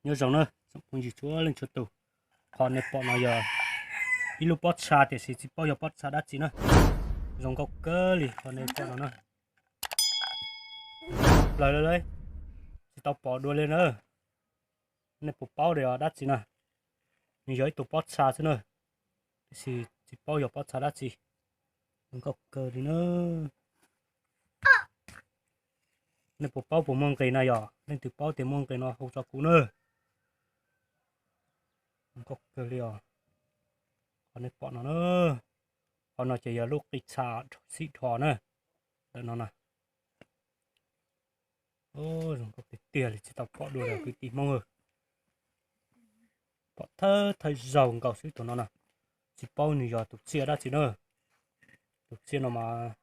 Nyob zoo na tsoom phooj ywg txhua leej txhua tus, qhov nej pom no yog ib lub pob txha tiam sis tsis paub yog pob txha dab tsi na. Zoo nkauj kawg li qhov nej pom no na. Plaws li, tsis tau pom dua li na. Nej puas paub tias dab tsi na? Nws yog ib tug pob txha xwb na, tiam sis tsis paub yog pob txha dab tsi. Zoo nkauj kawg li na. Nej puas paub puas muaj nqis na? Yog leej twg paub tias muaj nqis no hu rau kuv na. Zoo nkauj kawg li os. Qhov nej pom no na, qhov no ces yog lub qis txha xim dhos na. Ntawm no na, zoo nkauj tiag tiag li, tsis tau pom dua li kwv tij Hmoob. Pom thawj thawj zaug nkaus xwb tus no na. Tsis paub nws yog tus tsiaj dab tsi na. Tus tsiaj no mas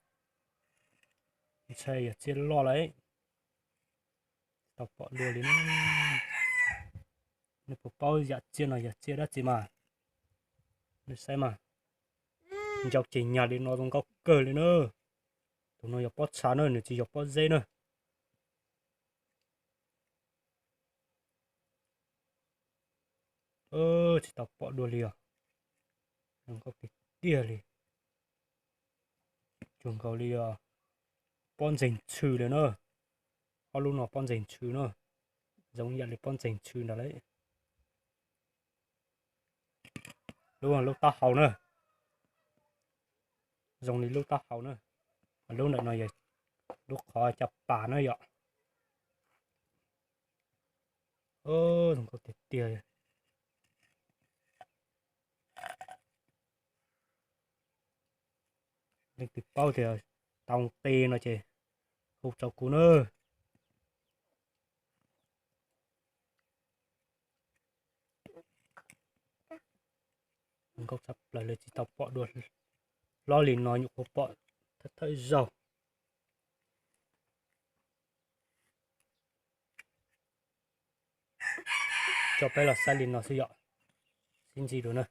ntshai yog tsiaj loj lawm. Tsis tau pom dua li na. Nej puas paub yam tsiaj no yog tsiaj dab tsi mas? Nej saib mas, ncau ces nyag li no zoo nkauj kawg li na. Tus no yog pob txha na, nws tsis yog pob zeb na. Tsis tau pom dua li os. Zoo nkauj tiag tiag li. Cuag nkaus li pob ntseg ntxhw li na. Ob lub no pob ntseg ntxhw na, zoo yam li pob ntseg ntxhw ntawd lawm. Lub, lub taub hau na, zoo li lub taub hau na. Lub ntawm no yog lub qhov caj pas na yom. Zoo nkauj tiag tiag. Leej twg paub tias tau nqi no ces hu rau kuv na. Nkauj tshaj plaws li, tsis tau pom dua hlob li no, nyuam qhuav pom thawj thawj zaug. Coj peb los saib li no xwb yom. Sib ntsib dua na.